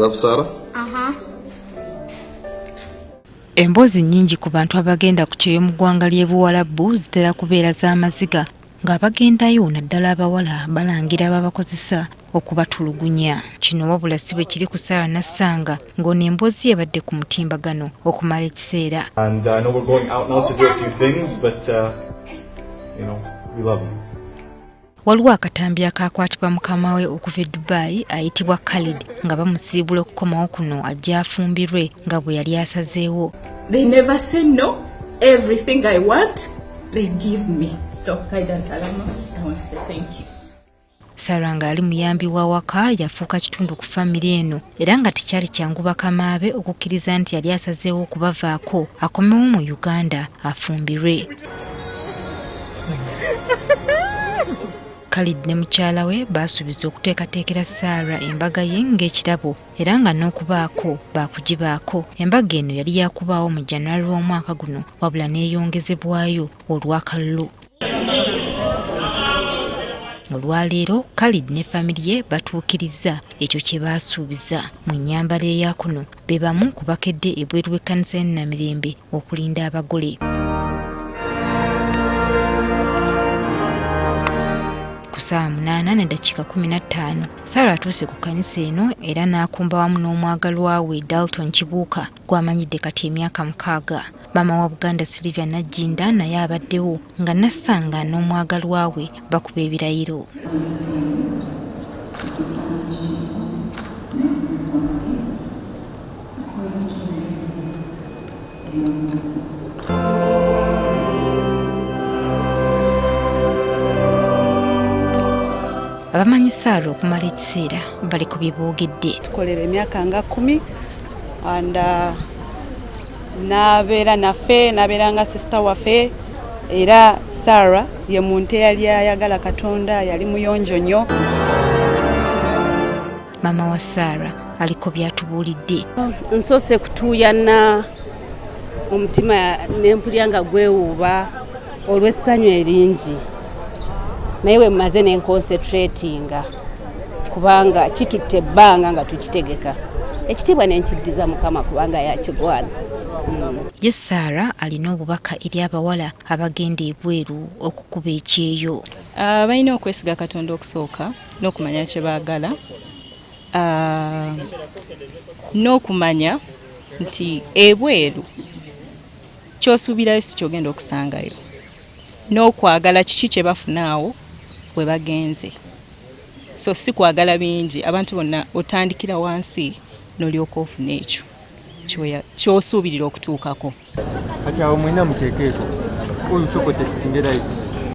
love Sarah? Uh-huh. Emboozi nnyingi ku bantu abagenda ku kyeyo mu ggwanga ly'e Buwalabu zitera kubeera z'amaziga ng'abagendayo naddala abawala balangira ababakozesa okubatulugunya. Kino wabula si bwe kiri ku Sarah Nassanga ng'ono emboozi ye ebadde ku mutimbagano okumala ekiseera. And I know we're going out now to do a few things, but we love you. Waliwo akatambi akaakwatibwa mukama we okuva e Dubai ayitibwa Khalid nga bamusiibula okukomawo kuno ajje afumbirwe nga bwe yali asazeewo. They never say no. Everything I want, they give me. So, Khalid Salama, I want to say thank you. Sarah nga yali muyambi wa waka yafuuka kitundu ku famire eno era nga tekyali kyangu bakama be okukkiriza nti yali asazeewo okubavaako akomewo mu Uganda afumbirwe. Khalid ne mukyala we baasuubiza okuteekateekera Sarah embaga ye ng'ekirabo era nga n'okubaako baakugibaako. Embaga eno yali yakubaawo mu January w'omwaka guno wabula n'eyongezebwayo olw'akalulu. Olwaleero Khalid ne famire ye batuukirizza ekyo kye baasuubiza. Mu nnyambala eya kuno be bamu ku bakedde ebweru w'ekkanisa y'e Namirembe okulinda abagole. Ku ssaawa 8:15, Sarah atuuse ku kkanisa eno era n'akumba wamu n'omwagalwa we Dalton Kibuuka gw'amanyidde kati emyaka 6. Maama wa Buganda Sylvia Nagginda naye abaddewo nga Nassanga n'omwagalwa we bakuba ebirayiro. Abamanyi Sarah okumala ekiseera bali ku bye boogedde. Tukolera emyaka nga 10 and n'abeera naffe, n'abeera nga sister waffe. Era Sarah ye muntu eyali ayagala Katonda, yali muyonjo nnyo. Maama wa Sarah aliko by'atubuulidde. Nsoose kutuuyana omutima ne mpulira nga gwewuuba olw'essanyu eringi, naye bwe mmaze ne nconcentratinga kubanga kitutte ebbanga nga tukitegeka, ekitiibwa ne nkiddiza Mukama kubanga yakigwana. Ye Sarah alina obubaka eri abawala abagenda ebweru okukuba ekyeyo. Balina okwesiga Katonda okusooka n'okumanya kye baagala, n'okumanya nti ebweru ky'osuubirayo si ky'ogenda okusangayo, n'okwagala kiki kye bafuna awo we bagenze. So si kwagala bingi, abantu bonna otandikira wansi n'olyoka ofuna ekyo ky'osuubirira okutuukako. Kati awo mwena muteekeeko olusokote singerayo.